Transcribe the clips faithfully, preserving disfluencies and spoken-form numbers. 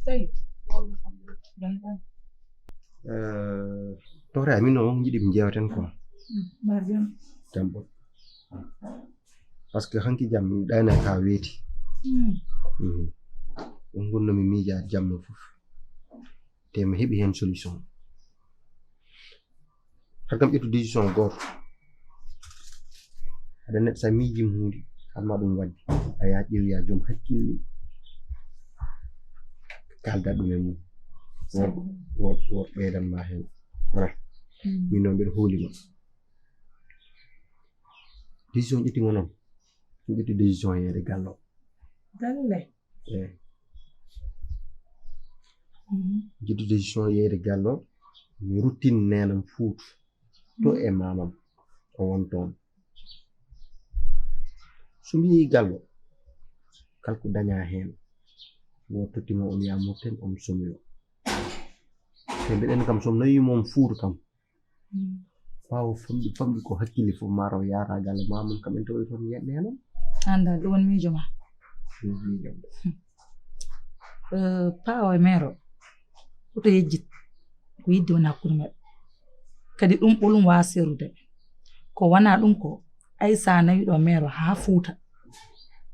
Tawi. Jam tan. Eh, Toxre, amin o, on jiɗi mi jeewten quoi. Mm, mbar jam. Jam ɓo. Parce que hanki jam mi ɗayna ka weeti. Mm. Mhm. On gonno mi miija jamma fof. Te mi heɓi heen solution. Har kam ƴettu décision gooto. Aɗa neɗɗo sa miijima huunde, alma ɗum waɗde. A yaa ƴeew yaa joom hakkille. Kalda ɗum e mum. Wor, wor, wor ɓeydan ma heen. Voilà. Mm. Min noon mbiɗa hooli ma. Décision ƴetti ngo noon. Ɗum ƴetti décision yeede gallo. Galle? Eh. Mhm. Ƴetti décision yeede gallo. Mi ruttin neenam Fuuta. To e mamam. O won toon. So mi yii gallo. Kala ko daña heen. Wo totti mo o wiya murten on somiyo. Te mbiɗen kam so nawi mom Fuuta kam. Mm. Ɓaawo famɗi, famɗi ko hakkille fof, maro yaara galle mamum, kam en tawi toon yiyat neenam. An dal, ɗum woni miijo ma? Ɗum miijo am. Eh, paawo e meero, hoto yejjit. Ko yidde woni hakkunde maɓɓe. Kadi ɗum ɓolum waa serude. Ko wona ɗum ko, ay sa nawi ɗo meero haa Fuuta.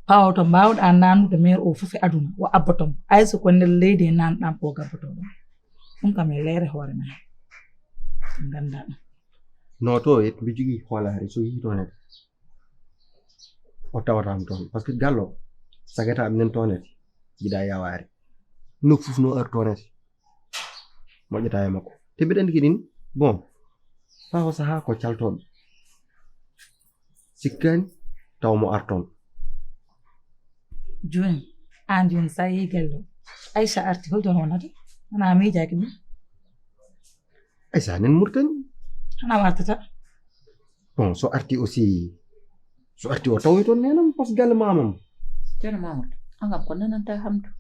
Paawo to mbaawɗa nanude meero o fof e aduna, o abboto mo. Ay so ko nder leydi e nanɗam ko gabboto ɗum. Ɗum kam e leere hoore ma. Nganndaa ɗum. No to et mbi jogii hoolaare so yii toon et. O tawata mi toon. Parce que gallo, sagata minen toon et. Jiɗa yawaare. No fof no ar toon et. Moƴƴata e makko. Te mbiɗa anndi kadi, bon, faa o sahaa ko caltooɓe. Sikkani, taw mo ar toon. Jooni, aan jooni sa yehi galle o. Aïcha arti, holto wonata? Wona a miijaaki ɗum? Aïcha nen Mauritanie. Hana wartata? Bon, so arti aussi, so arti o tawoy toon nenam, parce que galle mamam. Ceerno Mamoudou, an kam ko nananta Hamdou?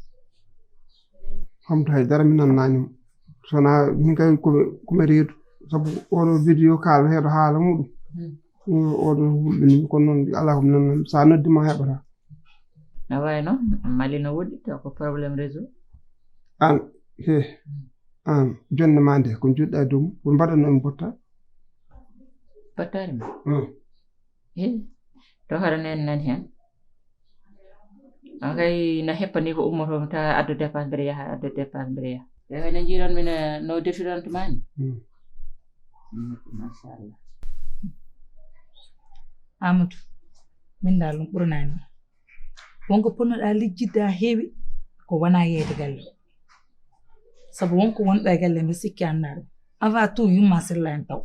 Hamdou hay dara mi nannaani mo. Sona min kay ko, ko mi reedu. Sabu oɗo vidéo kaal heɗo haala muɗum. Hmm. Oɗo hulɓini, kono noon alaa ko mi nannaani. Sa noddi ma heɓata. No wayi noon, Mali no woɗɗi, taw ko problème réseau. Aan, he, aan, jonde ma nde, ko njoɗɗa e dow mum, ko mbaɗanno en botta? Bottaari ma? Hmm. He, to hara nen nani heen. On kay na heppani ko ummoto, ta addu dépense mbiɗa yaha, addu dépense mbiɗa yaha. Te hene njiiron min, eh, no defiron to mani. Hmm. Hmm, machallah. Amadou, min dal ɗum ɓuranaani. Wonko ponnoɗaa lijjidde haa heewi, ko wonaa yeeyde galle o. Sabu wonko wonɗaa e galle, mbiɗa sikki anndaa ɗum. Avant tout, yumma sella en taw.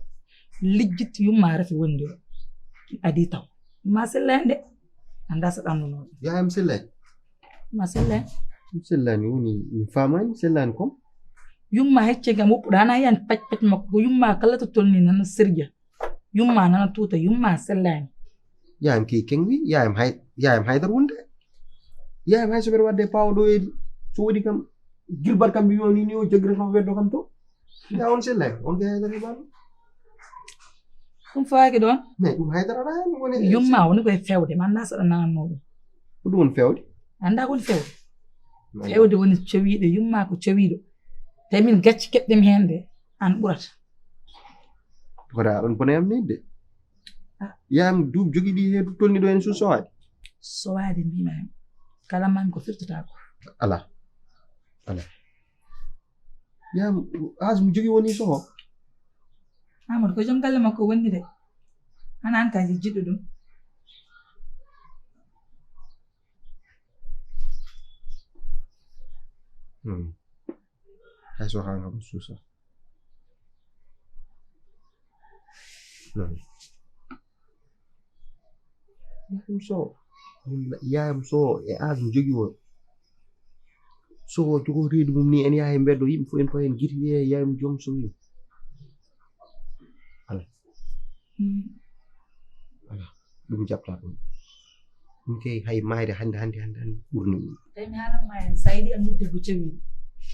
Lijjit yumma rafi wondi o. Adii taw. Yumma sella en de. Anndaa so ɗannunoo ɗum. Yaayam sella en? Yumma sella en. Yumma sella en woni, mi faamaani, sella en kom? Yumma hecce ngam woppuɗaa, ana yiyan pac pac makko. Ko yumma kala to tolni nana sirƴa. Yumma nana tuuta, yumma sella en. Yaayam kay kenwi, yaayam hay, yaayam haydar wonde. Yaayam hay so mbeɗa wadde paawo ɗo e so waɗi kam, jilbat kam mi yoni ni o jaggirata o weddo kam to. Ya on sella en, on kay haydara e baɗo. Ɗum fawaaki ɗoon? Mais ɗum haydara ɗa hen woni. Yumma woni koye fewde, man na saɗa nanannoo ɗum. Ko ɗum woni fewde? Anndaa ko woni fewde? Fewde woni cowiiɗo, yumma ko cowiiɗo. Te min gacci keɓɗen heen de, aan ɓurata. Ko da aɗon bone am ni de. Ah. Yam duub jogi ɗi he tolni ɗo en so sowaade. Sowaade mbima hen. Kala man ko firtata ko. Ala. Ala. Yam as mo jogi woni soho. Amadou ko joom galle makko wonni de. Hana an ka jiɗɗo ɗum. Hmm. Hay so haa ngam suusa. Non. Yaayam so, yaayam so e âge mo jogii o. So o jogo reedu mum ni, en yaha e mbeddo, yimɓe fof en payen giti wiye yaayam joom so wi. Ala. Mm. Ala. Ɗum jaɓta ɗum. Ɗum kay hay maayde hannde, hannde, hannde, hannde ɓurni ɗum. Tawi mi haalan ma en, sa yiɗi anndude ko cewi.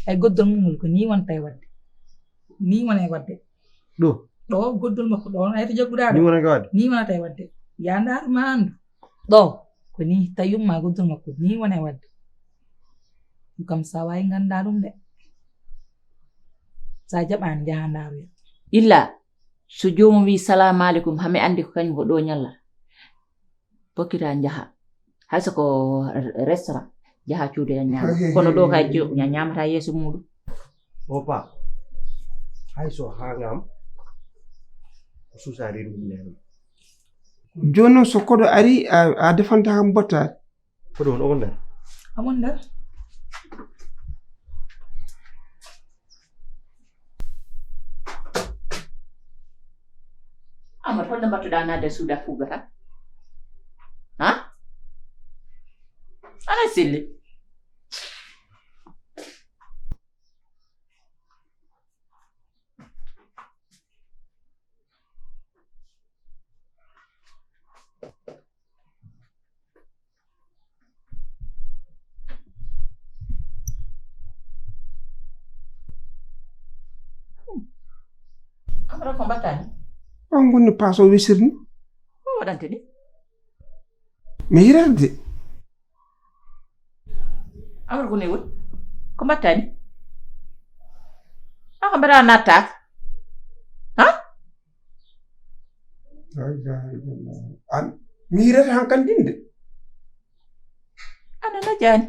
Ay goddol mum ko ni wonta e waɗde. Ni wona e waɗde. Ɗo? Ɗo goddol makko ɗo, ay to jagguɗaa ɗo. Ni wona e waɗde? Ni wonata e waɗde. Ya ndaaru ma anndu. Ɗo, ko ni tawi yumma goddol makko, ni wona e waɗde. Ɗum kam sa waawi nganndaa ɗum de. Sa jaɓaani, njaha ndaaroya. Illa, so joomum wi salaamu aleykum, hami anndi ko kañum ko ɗo ñalla. Pokkita njaha. Hay so ko restaurant, njaha cuudoya ñaama. Kono ɗo kay jo-, ña-, ñaamata yeeso muuɗum. O pa, hay so haa ngam, o suusa reedu mum neenam. Jooni noon so koɗo ari, a, a defanta kam bottaari. Koɗo on, o won nder? Amon nder? Amadou, holno mbattuɗaa naatde e suudu a fuugata? Ha? Ana selli. Amara, ko mbaɗtaa ni? On ngoni paaso wesirni. Ko waɗante ni? Mi hirata de. Amara, ko newol? Ko mbaɗtaa ni? A ko mbaɗa nattaaka? Ha? La ilaha illallah. An, mi hirata hankan din de. Ana na jaani.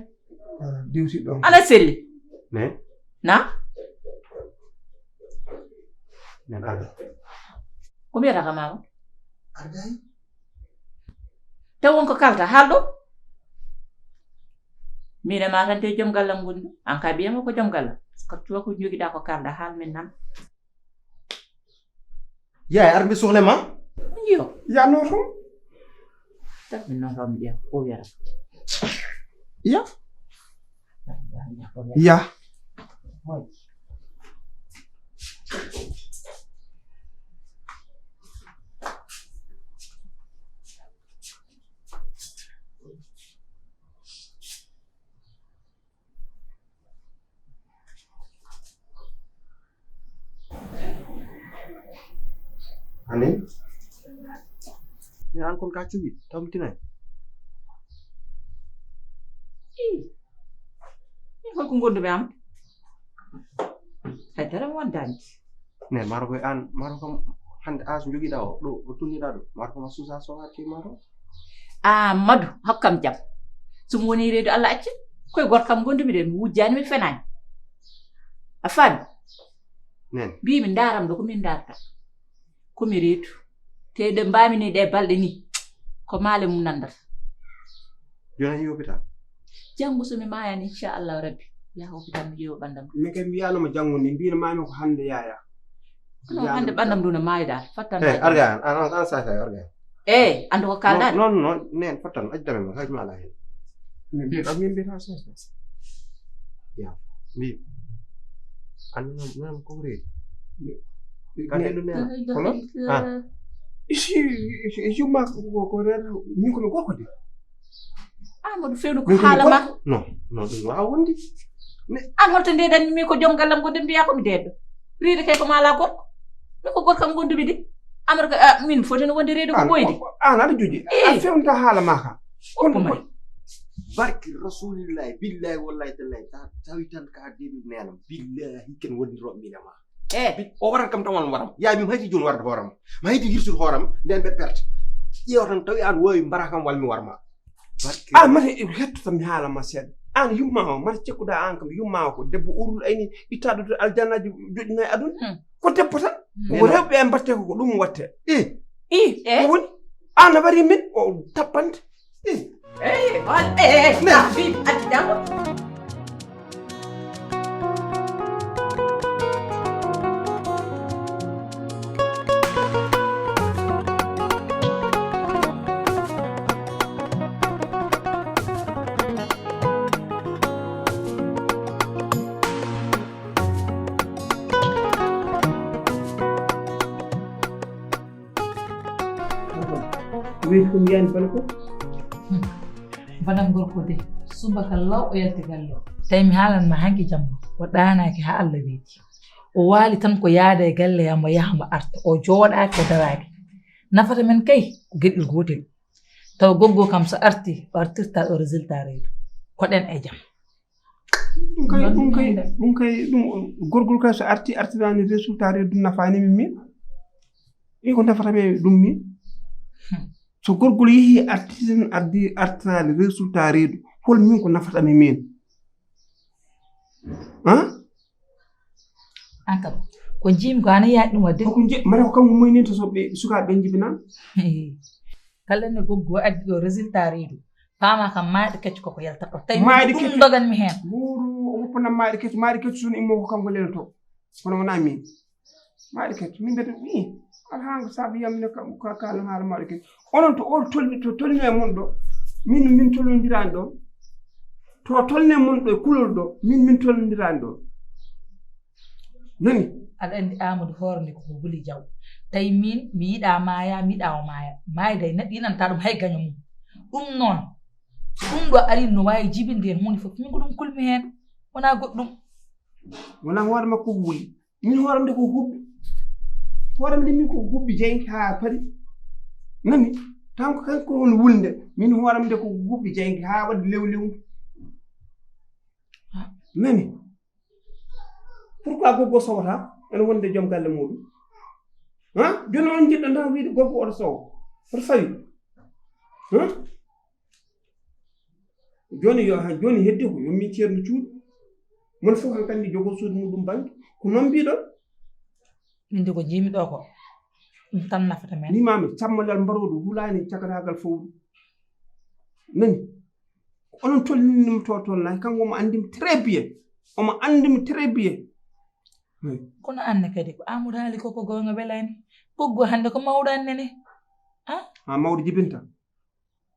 Ah, diwti ɗon. Ana selli. Ne? Na? Nen arda. Ko mbiyata ka maama? Arday. Taw won ko kalta, haal ɗo. Min e ma tan te joom gallam ngonmi. An ka biyama ko joom gallam. Ko tuwa ko jogiɗa ko kalɗa, haal min nan. Yaay, ar mi soxla ma. Yo. Ya no rom. Tak min no rom ya. O ya. Ya. Ya. Ani? Ni an kon ka cuwi, tamtinay. Ii. Ni holko gondumi am? Hay dara mi wondaani. Ne, maro koy an, maro kam hannde as jogiɗa o, ɗo, o tunniɗa ɗo. Maro kam a suusa so warti maro. Ah, Madu, hokkam jam. So mi woni reedu Allah acci, koye gorko kam gondumi de, mi wujjaani, mi fenaani. A faami? Nen. Mbiimi ndaaram ɗo, ko min ndaarta. Ko mi reedu. Te ɗe mbaami ni ɗe balɗe ni, ko maale mum nanndata. Jooni a yehi hôpital? Janngo so mi maayan, inchallahu rabbi, yaha hôpital mi ƴeewa ɓanndam. Min kay mi wiyanoma janngo ni, mbino maami ko hannde yaya. Kono hannde ɓanndam ndu no maayi dal, fattan. Hey, arga an, an, an, an, sa, sa, arga an. Eh, anndu ko kalɗa. Non, non, non, nen, fattan, ajdame ma, hajma ala hen. Min mbiɗa, min mbiɗa sese. Ya, mbi. An non, non, ko reedu. Ka reedu nena. Kono? Ah. Isi, isi, isi, ma ko, ko, ko reedu, min ko mi gorko de. Amadou, fewnu ko haala ma. Non, non, ɗum waawa wonde. An holto ndeeɗan mi ko joom gallam ko de mbiya ko mi deedɗo. Reedu kay ko maala gorko. Min ko gorko am gondumi de. Amadou ko, ah, min foti no wonde reedu ko boyde. An aɗa joji. Eh. A fewnta haala ma ka. Kono ko barki rasulillahi, billahi, wallahi, tallahi, ta, tawi tan ka deeɗi nenam. Billahi ken wondiroɓe min e ma. Eh. Bi-, o waran kam tan won waram. Ya mi hayti joni warde hooram. Ma hayti hirsude hooram, nden ɓe perte. Ƴeewa tan tawi an wowi mbara kam wal mi warma. Barki. An mata hetto tan mi haala ma seeɗa. An yumma o, mata cekkuɗa an kam yumma o ko debbo urul ayni ittaɗo to aljannaji joɗɗina e aduna. Hmm. Ko debbo tan. Hmm. Ko rewɓe e mbatte ko, ko ɗum watte. Eh. I, eh. Ko woni? An a wari min o tappante. Eh. Eh, on, eh, eh. Ne. Ah, bi, addi jam. Weeti ko mbiyaani bana ko. Mbaɗam gorko de, subaka law o yalti galle o. Tawi mi haalan ma hanki jamma, o ɗaanaaki haa Allah weeti. O waali tan ko yaada e galle am, o yaha mo arta, o jooɗaaki, o daraaki. Nafata men kay ko geɗel gootel. Taw goggo kam so arti, o artirta ɗo résultat reedu. Koɗen e jam. Ɗum kay, ɗum kay, ɗum kay, ɗum gorgol kay so arti, artirani résultat reedu nafaani min min. Ɗi ko nafata min ɗum min. So gorgol yehi arti tan ardi artirani résultat reedu. Hol min ko nafata min min? Han? An kam, ko njiimi ko ana yaaj ɗum waɗde. Ko nji-, mara ko kanko moyninta so ɓe, sukaaɓe ɓe njibinaa. Kala ne goggo addi ɗo résultat reedu. Faama kam maayɗo kecco koko yalta ɗo. Tawi maayɗo ɗum kecco dogan mi heen. Buuru o woppanam maayɗo kecco, maayɗo kecco sun immo ko kanko lelto. Kono wonaa min. Maayɗo kecco, min mbiyata mi. Alhaanga sabu yamne ka, ka, ka, haala maayɗo kecco. Onon to o tolni, to tolni e mon ɗo. Min, min tolnondirani ɗo. To tolne mon ɗo e kulol ɗo. Min, min tolnondirani ɗo. Nani? Aɗa anndi Amadou hoore nde koko huli jaw. Tawi min, mi yiɗa maaya, mi yiɗa o maaya. Maayde neɗɗo yinanta ɗum hay gaño mum. Ɗum noon, ɗum ɗo ari no waawi jibinde heen huunde fof. Min ko ɗum kulmi heen. Wonaa goɗɗum. Wonaa hoore makko ko wuli. Min hoore am nde ko hubbi. Hoore am nde min ko hubbi jayndi haa paɗi. Nani? Tan ko kanko woni wulnde. Min hoore am nde ko hubbi jayndi haa waɗi lew lew. Nani? Pourquoi goggo sowata? Ene wonde joom galle muɗum. Ha? Jooni on jiɗɗo tan wiide goggo oto sowo. Oto fawi. Ha? Jooni yo, jooni heddi ko yo min ceerno cuuɗi. Mon fof hankandi jogo suudu muɗum bannge. Ko noon mbiɗon. Min de ko njiimi ɗo ko. Ɗum tan nafata men. Ni mami, cammalal mbaroodu hulaani cakataagal fowru. Nani? Ko onon tolninmi to tolnaaki, kanko omo anndi mi très bien. Omo anndi mi très bien. Hey. Kono an ne kadi ko Amadou haali ko, ko goonga welaani. Goggo hannde ko mawɗo an nene. Ah? Ha mawɗo jibinta.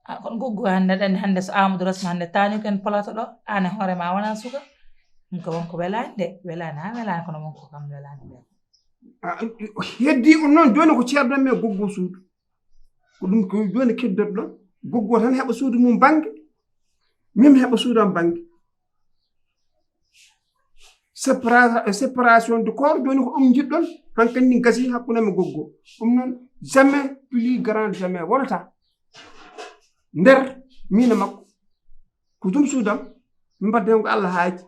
Ah, kono goggo hannde aɗa anndi hannde so Amadou Rasma hannde taani ko en plateau ɗo. Aan e hoore ma wona suka. Ɗum ko wonko welaani de. Welaani ha welaani kono wonko kam welaani de. Ah, heddi on noon jooni ko ceerno men goggo suudu. Ko ɗum ko jooni keddoto ɗon. Goggo tan heɓa suudu mum bannge. Min mi heɓa suudu am bannge. Sépara-, séparation du corps, jooni ko ɗum njiɗɗon. Hankandi gasi hakkunde am e goggo. Ɗum noon, jamais, plus grand jamais. Wonata. Nder, min e makko. Ko ɗum suudu am. Min mbaɗde ko Allah haaji.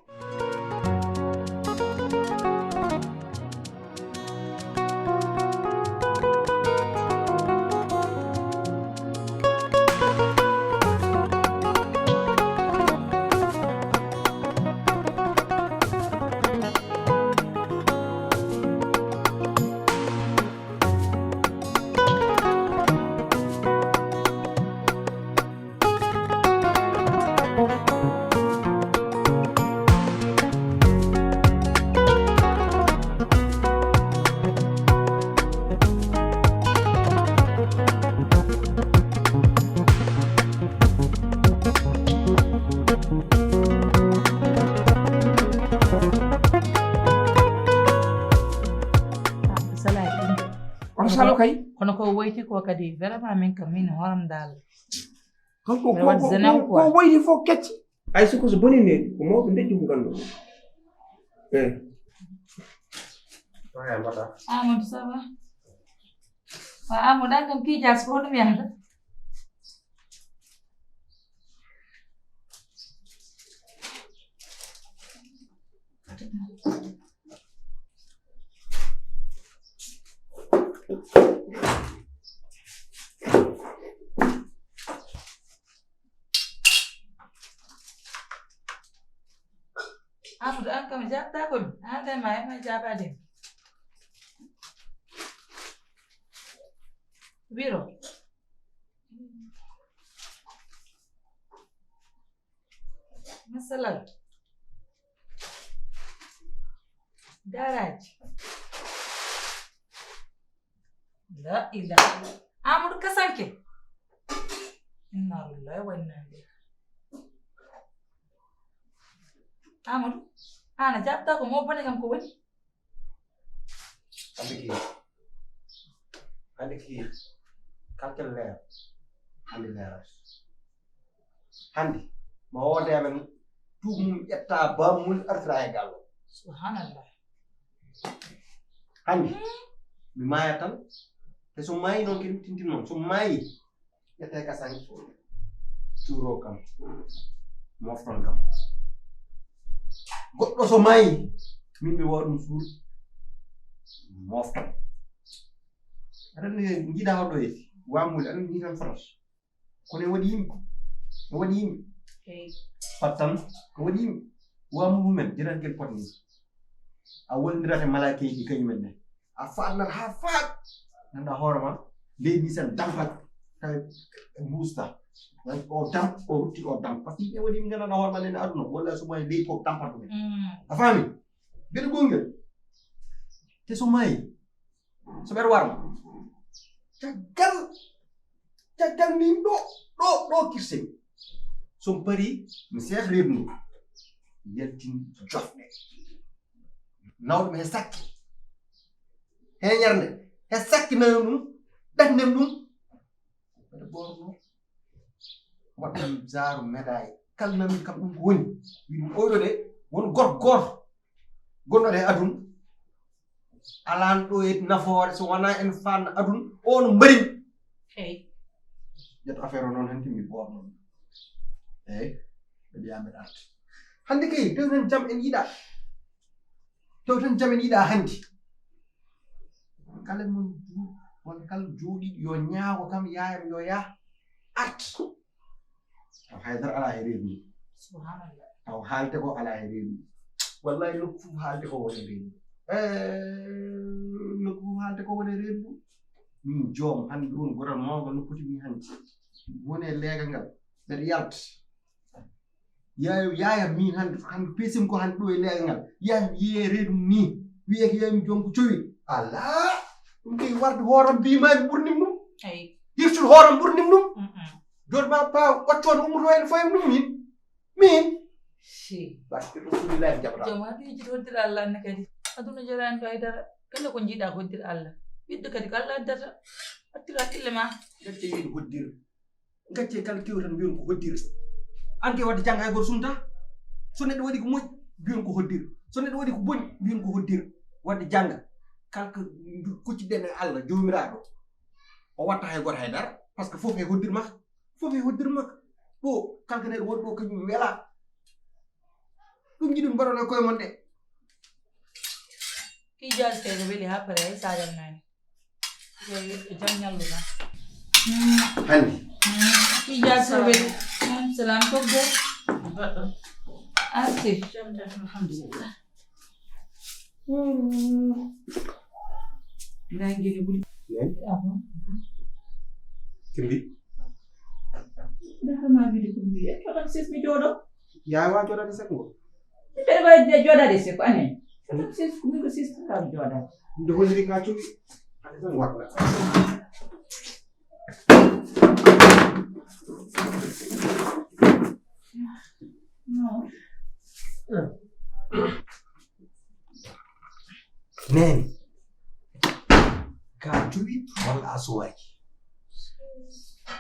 On salo kay. Kono ko woyti ko kadi vraiment min kam min horam dal. Kanko ko, ko, ko, ko woyti fof kecci. Ay, soko so boni ne, ko mawɓe ndeƴƴi ko nganndo. Eh. Amadou, ça va? Wa Amadou, an kam kii jaas ko honɗum yahata? Amadou, an kam jaabtaako mi. An kay ma heɓ ma jaabaade mi. Wiro. Masalal. Garaaji. La ilaha. Amadou Kasanke. Inna lillahi wa inna ilayhi. Amadou, an a jaabta ko mo bone kam ko woni? Andi ki. Andi ki. Kalkel leer. Hannde leerat. Hannde ma wooda e amen tuug mum ƴetta baamu mum artira e gallo. Subhanallah. Hannde mi maaya tan. Te so maayi noon ken tintin noon so maayi ƴette kasan cuuro kam mofton kam. Goɗɗo so maayi min mi wawa ɗum suur mofton. Aɗa anndi njiɗa hoɗo e wamude aɗa anndi tan fotos. Kono e waɗi yimɓe e waɗi yimɓe pat tan ko waɗi yimɓe wamu mumen jiran ken pot ni. A wondirata malakeji kañumen ne a faɗnat ha faɗ nanda hoore ma leydi ni sen dampat tawi busta o dam o rutti o dam parce que ɓe waɗi ganduɗa hoore ma nene aduna walla so mayi leydi fof dampat ɗumen. A faami? Mbeɗa gongel te so mayi so mbeɗa warma caggal caggal min ɗo ɗo ɗo kirsen so mi pari mi seeh reedu ndu yaltin jofɗe nawɗum he sakke heñerde he sakke nayon ɗum ɗannem ɗum mbeɗa ɓorno waɗɗam zaaru médaille kala nami kam ɗum ko woni wiɗum oyɗo de won gorko gooto gonnoɗo e aduna alan ɗo e nafoore so wona en fanna aduna on mbarim. Eyyi ƴetto affaire o noon hen timmi ɓoorno eyyi mbeɗa yaha mbeɗa arta hannde kay tew tan jam en yiɗa tew tan jam en yiɗa hannde kala mon won kala jooɗiɗo yo ñaago kam yaayam yo yah art taw haydara ala he reedu ndu taw haalte ko ala he reedu ndu wallahi nokku fof haalte ko wone reedu ndu nokku fof haalte ko wone reedu ndu min joom hannde ɗum gotal mawɗo no poti mi hannde wone leegal ngal mbeɗa yalta yaaya yaaya min hannde hannde pesim ko hannde ɗo e leegal ngal yaaya mi yiye reedu ni wiye ko yaami joom ko cowi ala ɗum kay warde hooram mbimami ɓurnim ɗum hirtude hooram ɓurnim ɗum joni ma pa ɓoccode ummoto en fof en ɗum min min si barke rasulillahi jaɓata joom haɗo yejjit hoddira allah anne kadi aduna jarani ko haydara kala ko jiiɗa hoddira allah ɓiɗɗo kadi ko allah addata wattir hakkille ma gacce yiɗo hoddira gacce kala kew tan mbiyon ko hoddira an ke wadde jangga hay goto sumta so neɗɗo waɗi ko moƴƴi mbiyon ko hoddira so neɗɗo waɗi ko boni mbiyon ko hoddira wadde jangga kala ko kucciɗen e allah jomiraɗo o watta hay goto haydara par ce que foof e hoddir makko fof e hoddir makko ɗo kala ko neɗɗo woni ɗo kañum wela ɗum jiɗum mbaɗon e koye mon ɗe ki jaali seeɗa weli ha pare hay sagal nani jam ñalluɗa hannde ki jaali seeɗa weli salam toggo baɗɗo arti alhamdulillah nangini ɓuri kimbi darama wiide ko mbiye toɗam sismi jooɗo yawa jooɗade sekgo mbeɗa wawi jooɗade sekgo anen toɗam sismi ko sismi kam jooɗade nde holliri ka cuɓi ade tan waɗɗa Nene, ka cuwi walla a suwaki?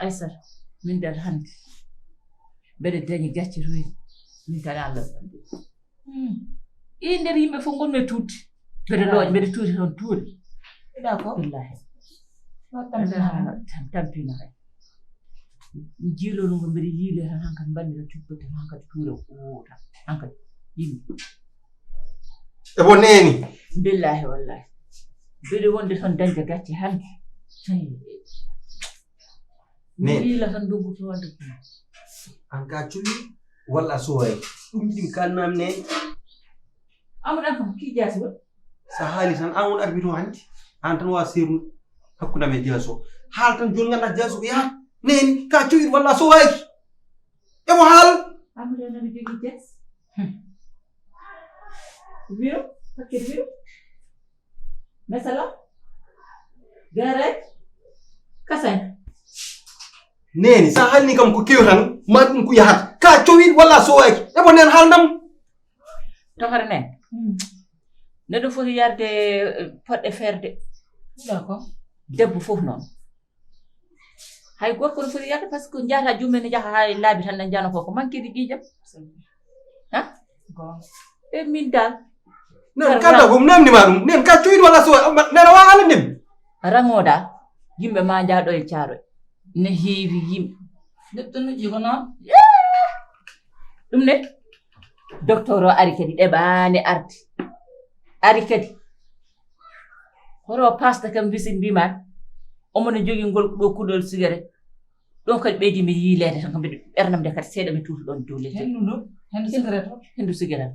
Aysata, min dal hannde mbeɗa dañi gacce toy min kadi Allah i nder yimɓe fof ngonmi e tuuɗde mbeɗa looƴa mbeɗa tuuti toon tuuɗe billahi tampino kay jiilono ngo mbeɗa yiile tan hankadi mbanmi tan cuɓɓe tan hankadi tuure o tan hankadi yimɓe e mo neeni billahi wallahi mbeɗa wonde toon dañde gacce hannde mi yiila tan dogguto wadde an ka cuwi walla a suwayi ɗum ɗin kannam ne amuɗan kam ki jaasi wa sa haali tan an won arbitre o hannde an tan wa seeru hakkunde amen jaaso haal tan joni ngannda jaaso ko yahat neni ka cuwi walla a suwayi emo haal amuɗan nana jogi jas wiro pakkete wiro Mesela? Gere? Kasen? Neni sa halni kam ko kew tan ma ɗum ko yahat ka cowit walla a sowaki ebo nen haldam tokare nen neɗɗo foti yarde poɗɗe ferde d'accord debbo fof noon Hay gorko no foti yalde, parce que njahata jummen ne njaha ha e laabi tan, ne njano ko ko manque de ƴiiƴam. Ha? E min dal. Nen kanda ko namni ma ɗum. Nen ka cuyin wala so nena wa ala nim. Rangoda yimɓe ma njaɗo e caaro ne heewi yimɓe. Neɗɗo nuƴƴi ko noon. Ɗum ne docteur o ari kadi ɗeɓaani arde. Ari kadi hoto paste kam wisi mbima omo no jogii ngol ɗo kuɗol sigare. Ɗon kadi ɓeydi mi yiileede tan ko mbiɗo ɓernam nde kadi seeɗa mi tuuta ɗon dow leydi. Henndu ndu henndu sigare to henndu sigare.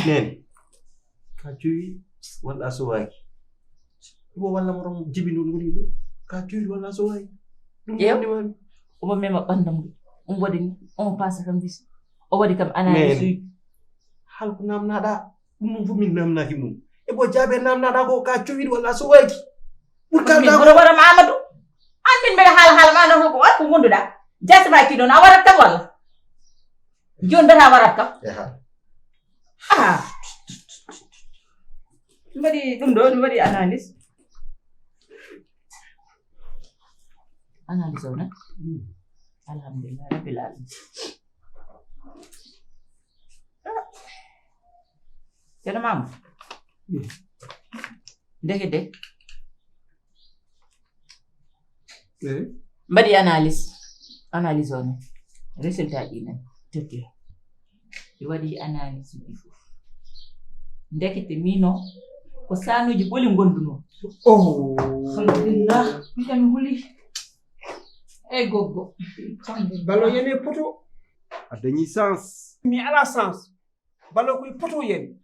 Nen ka jowi walla a sowaaki. Ɗum o walla mo ɗon jibi noon woni ɗo ka jowi walla a sowaaki. Ɗum ƴeew omo mema ɓandam ɗum omo waɗi ni omo pasa kam bisi o waɗi kam analyse uji. Hal ko namnaɗa ɗum ɗum fof min namnaki mum. E bo jaabe namnaɗa ko ka cowiɗo walla a sowaaki. Ɓur kalda ko hono waɗama amadou. An min mbeɗa haala haala ma noon ko on ko gonduɗa. Jasma ki noon a warat kam walla? Joni mbiyata a warat kam. Aha. Mbaɗi ɗum ɗo mi waɗi analyse. Analyse o nan. Alhamdulillah rabbil alamin. Ceerno Mamoudou. Ndeke de mbaɗi analyse. Analyse o ne résultat ɗi nan totti. Mi waɗi analyse uji fof. Ndekete mino ko sanuji ɓoli gonduno. Oh. Alhamdulillah. Mbiɗa mi huli. Ey goggo. Balo yene poto. A dañi sens. Mi ala sens. Balo koye poto yene.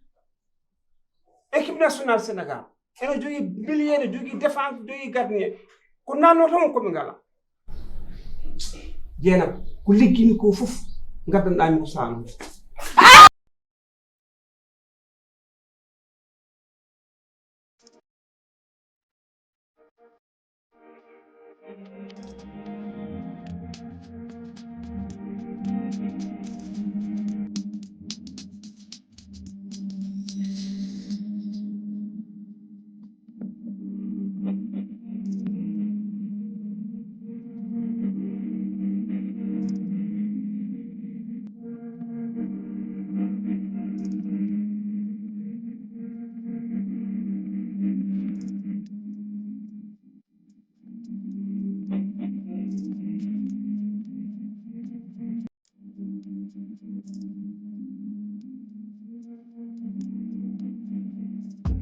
Équipe nationale Sénégal ene jogii milieu, ene jogii défense, jogii gardien. Ko nanno tan ko ɓe ngala. Jeenam ko liggimi ko fof. Gaddanɗami ko sano.